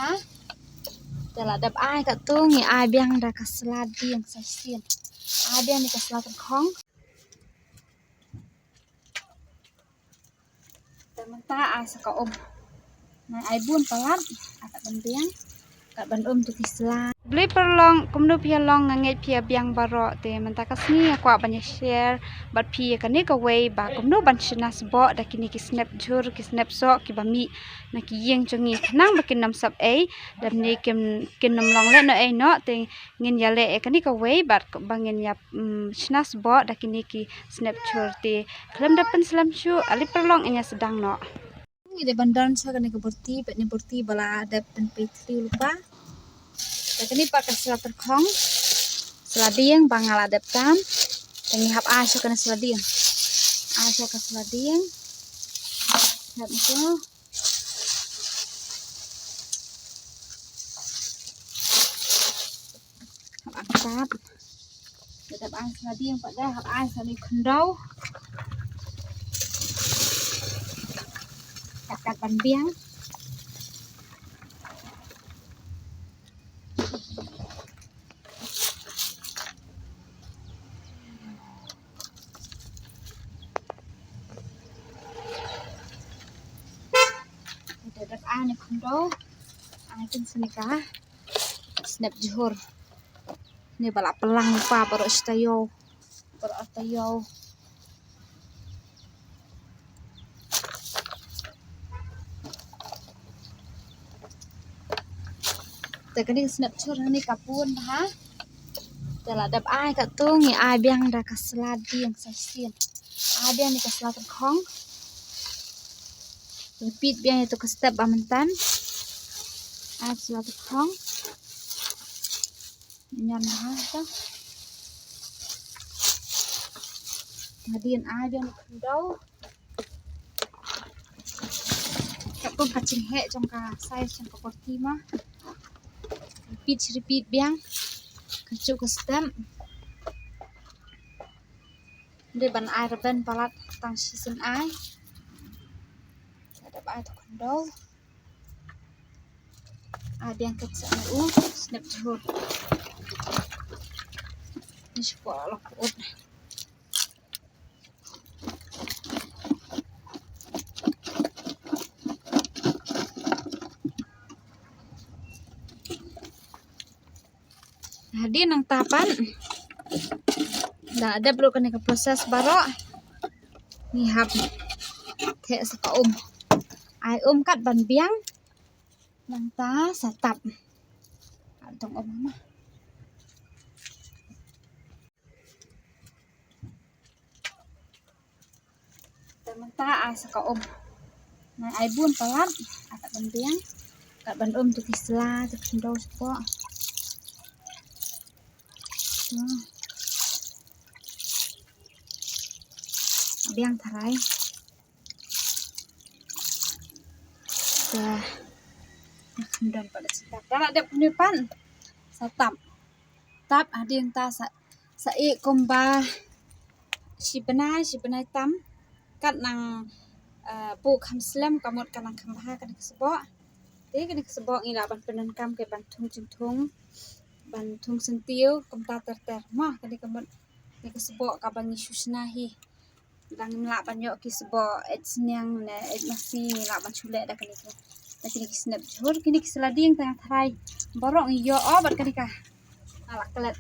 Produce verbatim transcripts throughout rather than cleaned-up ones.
Te la dep ai katto ngi ai biang da ka sla dieng sa shisien. Ai biang da ka sla tyrkhong. Te mynta ai sa ka um. Nang ai bun palat, ai kat ban biang, kat ban um tu ki sla. Khublei paralok, kumno phi ïa long, nga ngeit phi ïa biang baroh. Te mynta ka sngi nga kwah ban ïa share bad phi ïa kane kawei ba kumno ban shna sboh da kine ki snep jhur, ki snep soh kiba mih na ki ïing jong ngi khnang ba kin ym sap ei, da mynne kin, kin ym long lehnohei noh. Te ngin ïa leh ïa kane kawei bad ba ngin ïa, mm, shna sboh da kine ki snep jhur. Te khlem da pynslem shuh, ale paralok ngin ïa sdang noh. Ngi dei ban don sa kane ka borti, bad ne borti ba la dep pynpei thliew lypa. Te kane pat ka sla tyrkhong, sla dieng ba nga la dep tam. Te ngi hap ai sa kane sla dieng. Ai sa ka sla dieng. Hap tu. Hap ai sat. Te dep ai sla dieng pat de, hap ai sa ne khyndew. Kat kat ban biang. Te dep ai ne khyndew. Ai kin sne ka snep jhur. Ne ba la pynlang lypa baroh shi taïew. Baroh taïew. Te kane ka snep jhur ne ka bun bha. Te la dep ai katto ngi ai biang da ka sla dieng sa shisien. Ai biang ne ka sla tyrkhong. Repeat biang ïa tu ka step ba mynta. Ai sla tyrkhong. Nyan ha ta. Hadien ai biang khyndew. Katkum ka jingheh jong ka size jong ka borti ma. Repeat, repeat biang. Kajuh ka step. Dei ban ai rben palat tang shisien ai. Dep ai tu khyndew. Ai biang kat sa u snep jhur. Ni shu ko lok ut. Hadien nangta pat da dep ruh kane ka process baroh. Ngi hap theh sa ka um. Ai um kat ban biang. Nangta sa tap. Tong um ma. Te mynta ai sa ka um. Nang ai bun palat, ai kat ban biang, kat ban um tu ki sla, tu khyndew sboh. Hmm. Biang tharai. Te, kham don pat da sa tap. Da la dep kane pat sa tap. Tap hadien ta sa, sa ïeh kumba shi bnai, shi bnai tam. Kat nang, eh, buh kham slem, ka mut ka nang kham bha kane ka sboh. Te kane ka sboh ngi lah ban pyndonkam ka ban thung jingthung, ban thung syntiew, kumta ter ter. Mo, kane ka mut, kane ka sboh kaba ngi shu shna hi. Dang ngim lah ban ïoh ki sboh eit sniang ne eit masi, ngi lah ban shu leh da kine ki, da kine ki snep jhur. Kine ki sla dieng tang tharai baroh ngi ïoh, oh, bad kane ka, nga lah klet.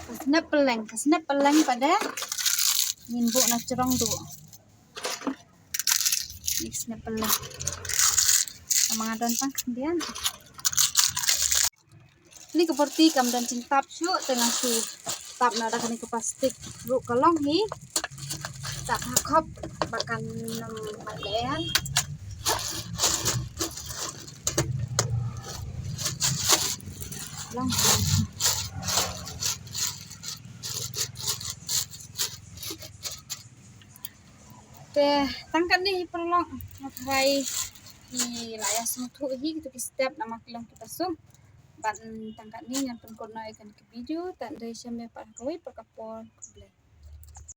Ka snep pylleng, ka snep pylleng pat de ngin buh na jrong duh. Kine ki snep pylleng. Namar nga don tang khyndiat. Kane ka borti kam don jingtap shuh, te nga shu tap noh da kane ka plastik ruh ka long hi. Tap ha khop ba kan ym mait lyer. Long hi. Te tang katne hi paralok, nga tharai ki la ïa sngewthuh hi kito ki step namar ki long kiba suk. Bad tang katne ngan pynkut noh ïa kane ka video, tang dei shem ïa pat ha kawei pat ka por, khublei.